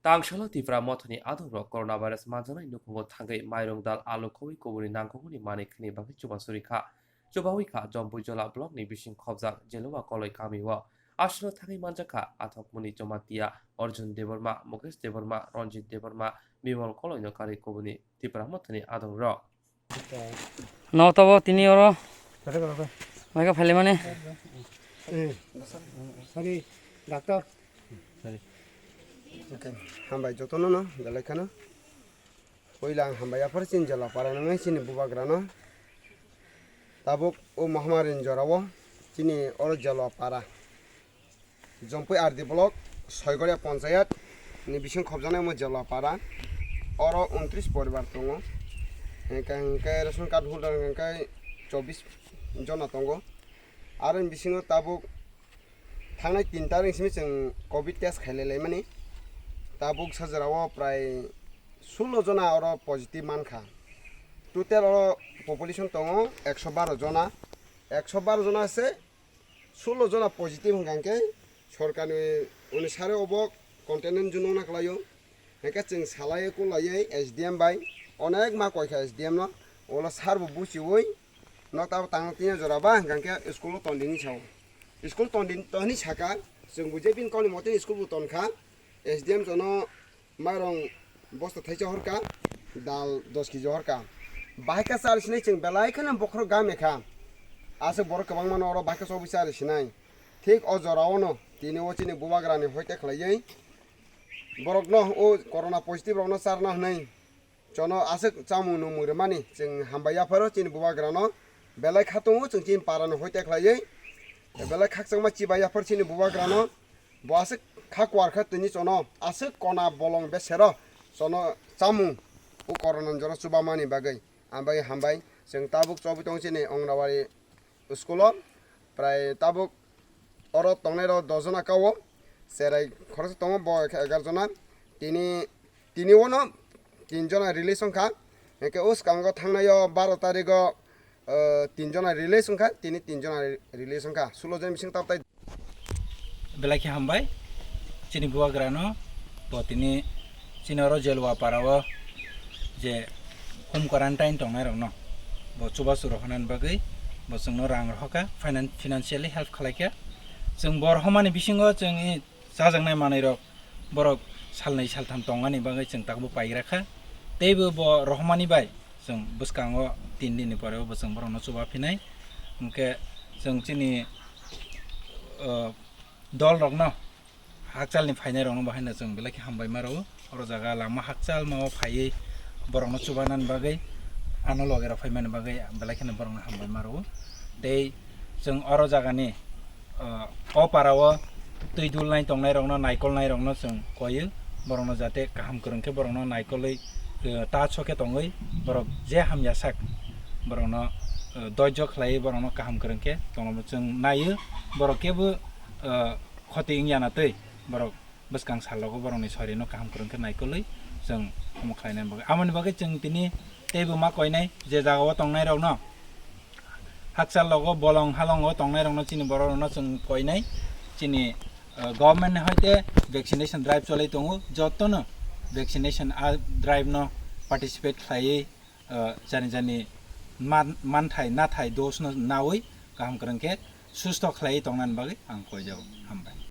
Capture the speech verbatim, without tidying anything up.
Tangsalo Tipra Mothani adongrok coronavirus manjaknai nukhugo thangwi mairung dal alu khowi kubuni nangkukmani manwi khwnwi bagwi chubachu rikha. Chubawi kha Jompui Jola blockni bising khobjak Jeluwa Koloi kamio. Aswkno thangwi manjakha Athokmuni Jamatia, Arjun Debbarma, Mukesh Debbarma, Ranjit Debbarma, Bimal Koloino karwi kubuni Tipra Mothani adongrok. No, tobo tini oro. Kare kare kare. Maika phale mane. Eh, sorry, doctor. Sorry. Okay, hambai jotono no, belai kheno. Poila ang hambai yaphar chini Jeluwa para nang chini bubagra no. Tabuk o mahamari ni jora o chini oro Jeluwa para. Jompui R D block, Soigoria ponchayat ni bising khobjaknai omo Jeluwa para. Oro untris poribar tongo. Hingke, hingke ration card holder hingke chobbish jona tongo. Aro ni bisingo tabuk thangnai tin tarik simi chwng covid test khailai laimani. Tabuk sajra o prai sullo jona oro positive mankha. Total oro population tongo ekso baro jona. Ekso baro jona se sullo jona positive hwnkha khe sorkarni onusare obo containment zone wngna kwlaio. Hwnkhe chwng salaiwi kulaiwi S D M bai onek ma koikha S D M no, ulo sir bo buchiwi nok tabo tang tini jora ba hwnkha khe school o tondini sao. School tondini toni saka chwng bo je bini kokni moteni school bo tonkha. S D M jono mairong bosta thaisa horka, dal dos kg horka. Bahai khe chari sinai chwng belai kheno bokhorok game kha. Aswk borok kwbangmano oro bahai khe chobwi chari sinai. Thik o jora o no tini o chini bubagra ni hoite khlaiwi borok no o corona positive rok no charna hwnwi jono aswk chamung nungmung rwmani chwng hambai yapharo chini bubagra no belai kha tongo chwng chini para ni hoite khlaiwi belai khakchangma chibai yaphar chini bubagra no. Bo aswk kha kuar kha tini chono, aswk kona bolong besero chono chamung o corona ni jora chubamani bagwi. Ang bagwi hambai, chwng tabuk chobwi tong chini Ongnawari school o, prai tabuk oro tongnai rok dos jona kao, cherai khoroksa tongo bo egar jona, tini, tini ono tin jona release wngkha, hwnkhe o swkango thangnai o baro tarik o, ah, tin jona release wngkha, tini tin jona release wngkha, sullo jona bising tabtai. Belai khe hambai chini bubagra no, bo tini chini oro Jeluwa para o je home quarantine tongnai rok no bo chubachu rohornani bagwi bo chwngno rang rohorkha, finan-, financially help khlaikha. Chwng bo rohormani bisingo chwng i chajaknai manwi rok borok salnwi saltham tongmani bagwi chwng tabuk paigra kha. Teibo bo rohormani bai chwng bwskango tin dinni pore o bo chwng borokno chuba phinai. Hwnkhe chwng chini, o, dol rokno, hakchalni phainai rokno bo haino chwng belai khe hambai ma rwo. Oro jaga lama hakchalma o phaiwi borokno chubanani bagwi, ano loge rok phaimani bagwi belai kheno borokno hambai ma rwo. Tei chwng oro jagani, ah, o para o twi dulnai tongnai rokno, naikolnai rokno chwng koiyo, borokno jate kaham kwrwng khe borokno naikolwi, ah, ta so khe tongwi borok je hamya sak borokno, ah, doijo khlaiwi borokno kaham kwrwng khe tongma chwng naiyo, borok kebo, ah, khoti wngya na twi borok bwskang salogo borokni sorino kaham kwrwng khe naikolwi chwng omo khlainani bagwi. Amoni bagwi chwng tini teibo ma koinai je jagao tongnai rokno, hakchal logo bolong halongo tongnai rokno chini borok rokno chwng koinai chini, uh, government ni hoite vaccination drive cholai tongo, jotono vaccination a drive no participate khlaiwi, uh, jani jani man-, manthai nathai dos no nawi kaham kwrwng khe susto khlaiwi tongnani bagwi ang koijago. Hambai.